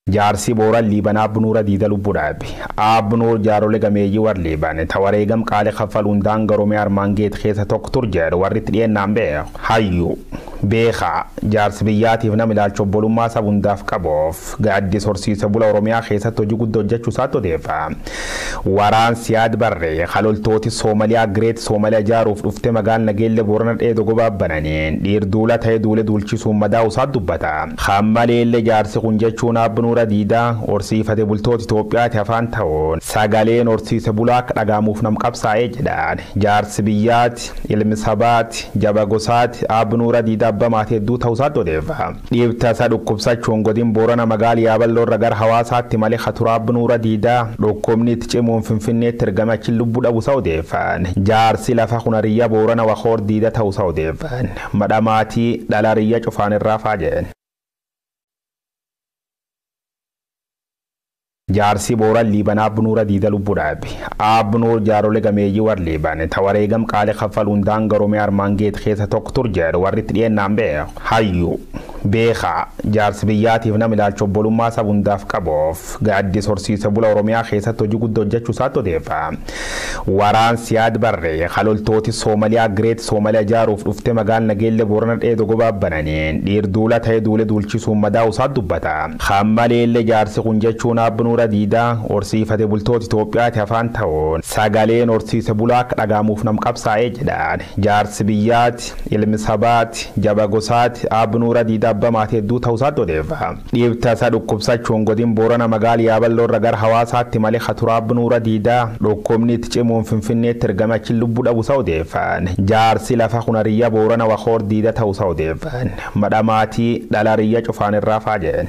Jaarsi Booran Liibanaa Abbunuura Diida lubbuu dhaabe. Abbunuur jaarolee gameeyyii warra Liiban tawareegam qaalii kaffaluun daangaa Oromiyaa armaan geet keessa tokko tur jedhu warri itti dhiyeennaan beeku. Hayyuu beekaa jaarsi biyyaatiif nama ilaalcha obbolummaa saba hundaaf qabuuf gaaddis horsiisa bula Oromiyaa keessatti hojii guddoo hojjechuu isaatti odeeffa. Waraan Siyaad Barree haloltooti Soomaliyaa Gireet Soomaliyaa ijaaruuf dhufte magaalaa Nageelle Boorana dheedo gobaa bananiin dhiir duula ta'ee duule duulchisuun madaa'u isaatti dubbata. Hammaleellee jaarsi kun jechuun Abbunuura Diidaa horsiifate bultoota Itoophiyaati afaan ta'uun sagaleen horsiise bulaa akka dhagaamuuf nam qabsaa'ee jedhaan. Jaarsi biyyaati ilmi sabaati jaba gosaati Abbunuura Diidaa abbaa maatii hedduu ta'uu isaatti odeeffa. Dhiibta isa dhukkubsachuun godin Boorana magaalaa Yaaballoo irra gara hawaasaatti malee Haturaa Abbunuura Diidaa dhukkubni itti cimuun Finfinneetti ergame achi lubbuu dhabu isa odeeffan. Jaarsi lafa kun hariyyaa Boorana Wakoor Diida ta'uu isa odeeffan. Madha maatii dhala hariyyaa cufaan irraa faa jedhan. Jaarsi Booran Liibanaa Abbunuura Diida lubbuu dhaabe. Abbunuur jaarolee gameeyyii warra Liiban tawareegam qaalii kaffaluun daangaa Oromiyaa armaan geet keessa tokko tur jedhu warri itti dhiyeennaan beeku. Hayyuu beekaa jaarsi biyyaatiif nama ilaalcha obbolummaa saba hundaaf qabuuf gaaddis horsiisa bula Oromiyaa keessatti hojii guddoo hojjechuu isaatti odeeffa. Waraan Siyaad Barree haloltooti Soomaliyaa Gireet Soomaliyaa ijaaruuf dhufte magaalaa Nageelle Boorana dheedo gobaa bananiin dhiir duula ta'ee duule duulchisuun madaa'u isaatti dubbata. Hammaleellee jaarsi kun jechuun Abbunuura Diidaa horsiifate bultoota Itoophiyaati afaan ta'uun sagaleen horsiise bulaa akka dhagaamuuf nam qabsaa'ee jedhaan. Jaarsi biyyaati ilmi sabaati jaba gosaati Abbunuura Diidaa abbaa maatii hedduu ta'uu isaatti odeeffa. Dhiibta isa dhukkubsachuun godin Boorana magaalaa Yaaballoo irra gara hawaasaatti malee Haturaa Abbunuura Diidaa dhukkubni itti cimuun Finfinneetti ergame achi lubbuu dhabu isa odeeffan. Jaarsi lafa kun hariyyaa Boorana Wakoor Diida ta'uu isa odeeffan. Madha maatii dhala hariyyaa cufaan irraa faa jedhan.